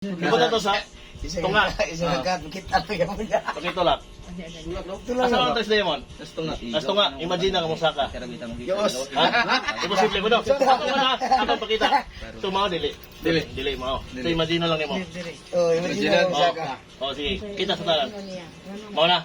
Ibutan to sa tunga. Isa ka kita pa mo niya. Pakitulak. Asa lang tres diamond? Tunga. As tunga, imagine na kamusaka. Yos. Ha? Imposible mo no. Ato na, ato pakita. So mao dili. Dili, dili mao. So imagine na lang nimo. Oh, imagine na Oh. ka. Oh, sige. Kita sa talan. Mao na.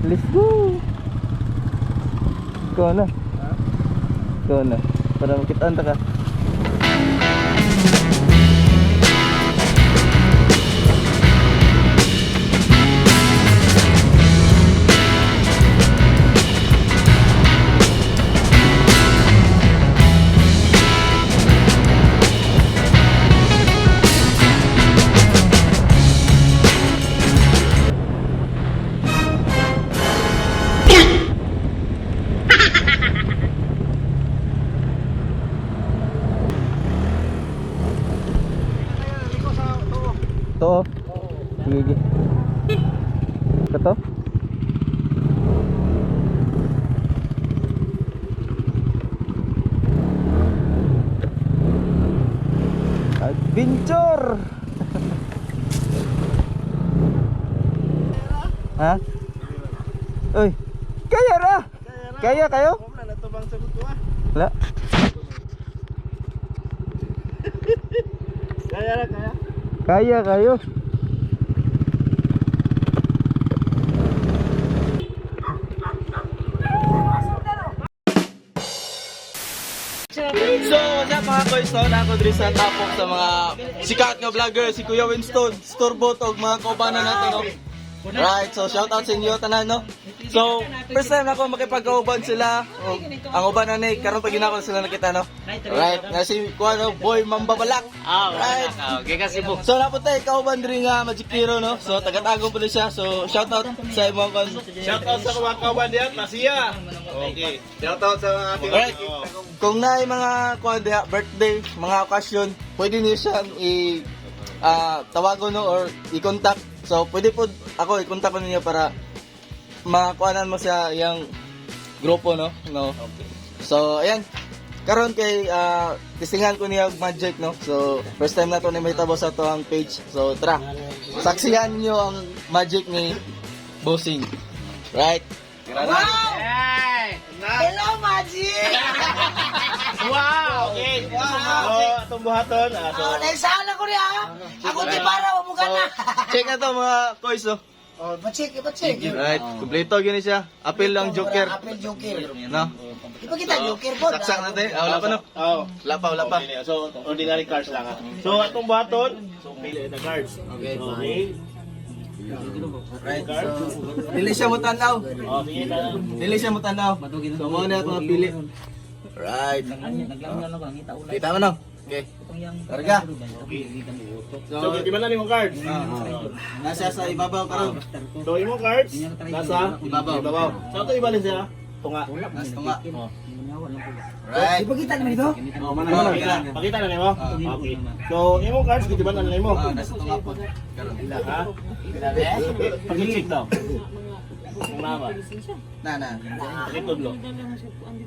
Let's go! Ikaw na. Ikaw na. Para makitaan ta ka. To. Sige, sige. Kato? Adventure! Ha? Uy, kaya ra! Kaya kayo? Wala. Kaya ra, kaya. Kaya kayo. So, what's up mga koys? No? Nako diri sa tapok sa mga sikat nga vlogger, si Kuya Winston, Storbot, og mga kaubanan nato, no? Right, so shout out sa inyo tanan, no? So, first time nako makipagkauban sila. Og ang uban na ni karon pa ginako sila nakita, no? Right, nga si kuya no, Boy Mambabalak. Right. Okay kasi po. So, napunta kauban diri nga Magic Hero, no? So, taga-tagong pala siya. So, shout out sa imong kon. Shout out sa mga kawan diyan, Masiya. Okay. Shout out sa mga ating Alright. Kung naay mga kuan diha, birthday, mga okasyon, pwede niyo siyang i tawagon no or i-contact. So pwede po ako i-contact ko ninyo para makuanan mo siya yung grupo no. No. So ayan. Karon kay testingan ko niya og magic no. So first time na to ni may tabo sa to ang page. So tara. Saksihan niyo ang magic ni Bossing. Right. Hello, Magic! Wow! Okay. So, atong buhaton. So, Oh, naisala ko niya. Ako di para mo So, check na to mga koys no. Oh, pa-check, pa-check. Right, kumpleto gini siya. Apil lang Joker. Apple Joker. No? Ipakita Joker po. Saksak natin. Ah, wala pa no. Oh. Wala pa, wala pa. Okay, so, ordinary cards lang. Ah. So, atong buhaton, so, pili na cards. Okay. Okay. Right. So, dili siya mo tanaw. Oh, sige, tara. Dili siya mo tanaw. So, mo na ako mapili. Right. Kita mo no. Okay. Karga. So, So, di ba na imong cards? nasa sa ibabaw karon. So, imong cards, nasa Ibabaw. ibabaw. So, ito ibalin siya. Tunga. Nasa tunga. Right. Ipakita naman ito. Oh, mana mana. Pakita, pakita na nimo. Okay. So, imong cards, di ba na nimo? Ah, nasa tunga po. Karon. Ha? Pag-check daw. Kung nama. Na na. Pakitudlo.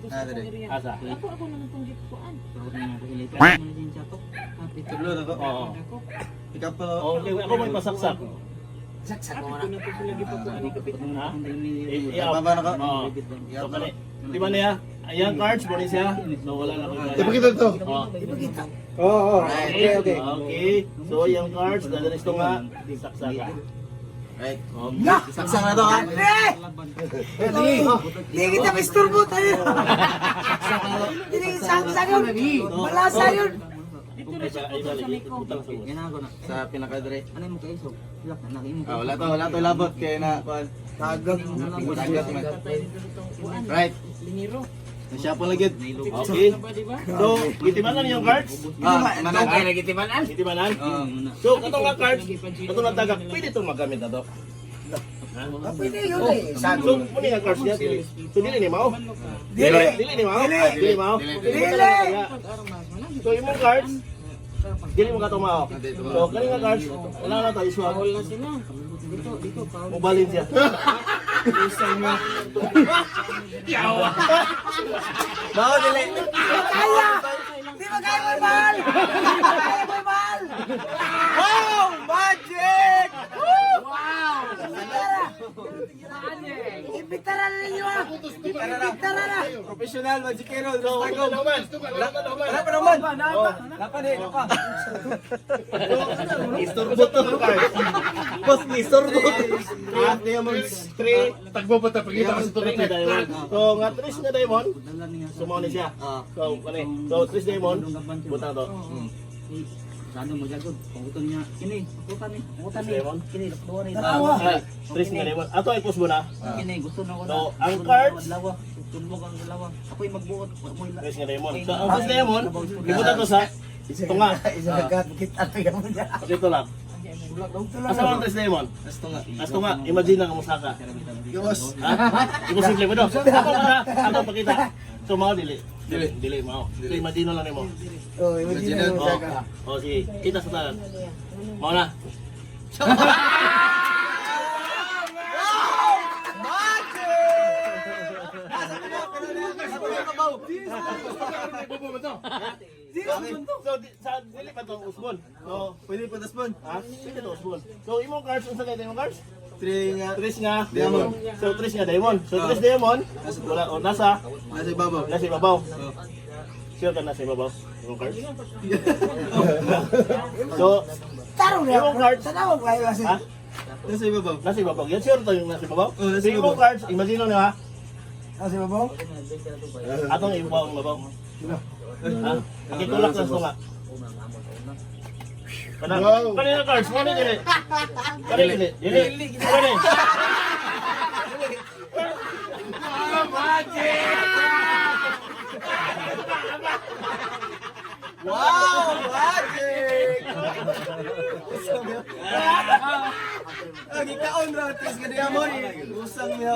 Na dire. Asa? Tudlo na ko. Oo. Ikaw pa. Okay, ako may pasaksak. Saksak mo na. Ha? I-up. Ibaba na ko. Oo. So, kani. Di ba niya? Ayan cards, mo siya. So, wala na ko. Ipakita to. Oh. Ipakita. Oo, oo. Okay, okay. Okay. So, yung cards, dadalis to nga, saksaka. Right. Okay. Saksak na to ha. Andre! Di kita may isturbo tayo. Hindi saksak yun. Malasa yun. Ibalik, butang sa ubos. Sa pinaka dire. Ah, wala to labot kay na kuan. Tagag. Tagat man. Right. Siya po lagi. Okay. So, gitimanan yung cards. Ah, manan. Gitimanan. Oo. So, katong nga cards, katong nga tagak, pwede itong magamit na to. Ah, pwede yun eh. So, Sago. muna nga cards niya. Dili. So, dili ni mao. Dili. Dili ni mao. Dili. Dili mao. Dili. So, imong cards, dili mo ka mao. So, kani nga cards, wala na tayo iswag. Mubalin siya. Mao dili. Kaya! Di ba kaya mo mahal? Di ba kaya mo mahal? Wow! Magic! Imbitara! Imbitara na ninyo ah! Imbitara na! Professional magikero. Wala pa naman. Wala pa ni, wala pa. Istorbo to. Boss, ni istorbo. Diamonds. Three. Tagbo pa ta pagita kasi Three na diamond. So, nga tres na diamond, sumaw ni siya. So, kani. So, tres diamond, butang to. Sano mo jagod? Pangutan niya. Kini, pangutan ni. Pangutan ni. Diamond. Kini, lakduwa ni. Tanawa. Ah, tres na diamond. Ato ay kusbo na. Kini, gusto na ko na. So, ang cards- Lawa. Tulog ang lawa. Ako'y magbuot. Tres nga diamond. So, ang tres diamond, ibutang to sa tunga. Isa ka kita na mo niya. Dito lang. Asa ang tres diamond? Asto nga. Asto nga, imagine na nga musaka. Gawas. Ha? Imposible mo do. Ako na, ako pakita. So mao dili. Dili, dili mao. So imagine lang nimo. Oh, imagine na mo Oh, ka. oh sige, kita sa tanan. Mao na. So di, sa dili pa to usbon. So Pwede pa tasbon. ha? Pwede to usbon. So imong cards unsa kay imong cards? Three nga. Tres nga Diamond. So tres nga diamond. So tres diamond wala o nasa Nasa ibabaw. nasa ibabaw. Sure ka nasa ibabaw imong cards? So Tarong na. Imong cards. Tanawa kayo kasi. Ha? Nasa ibabaw. Nasa ibabaw. Yan sure to yung nasa ibabaw. Oh, nasa So imong ibabaw. cards, imagine mo ha. Kasi babaw? Atong ibabaw ang ibabaw. Ha? Pakitulak sa tunga. Kana, kanina cards, kani dili. Kani dili, dili. Kani. Wow! Magic! Ah, gikaon ra tres nga diamond. Usang niya.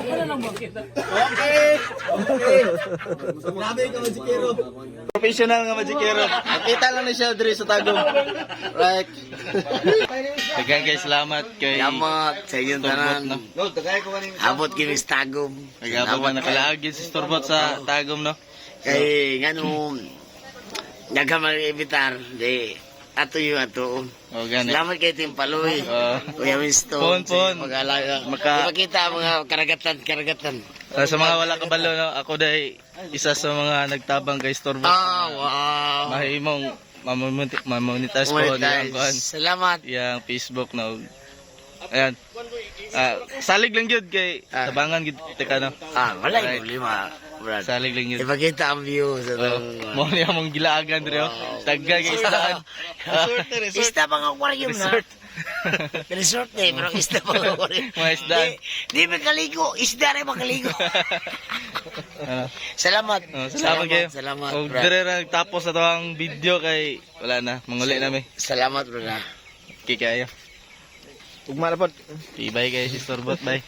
Okay. Okay. Grabe ka magikero. Professional nga magikero. Nakita lang ni siya diri sa Tagum. Right. Daghang kay salamat kay Salamat sa inyong tanan. No, tagay ko kanin. Abot kini sa Tagum. Nagabot na nakalaag yun si Storbot sa Tagum, no? Kay ngano nagkamang ibitar di ato yung ato. O, gani. Salamat kay Team Paloy. Oo. Kuya Winston. Pon, pon. Sa pag-alaga. Ipakita ang mga karagatan, karagatan. Ah, sa mga wala kabalo, no? Ako dahil isa sa mga nagtabang kay Storbot. Ah, wow. Mahimong mamonetize po ang kuan, Monetize. Salamat. yang Facebook na ayan. Ah, salig lang yun kay tabangan gid teka no. Ah, wala Alright. yung problema. Brad. Salig lang yun. Ipakita ang view sa Oh, mo niya mong gilaagan dire oh. Taga kay istaan. Isda mga aquarium na. Resort. Resort eh, pero isda mga aquarium. Mga isdaan. Di, di makaligo. Isda rin makaligo. Ano? Salamat. Oh, salamat kayo. Salamat, Og brad. dire ra nagtapos na to ang video kay wala na, manguli na mi. Salamat, brad. Okay kayo. Ugma na pod. Okay, bye kayo si Storbot, bye.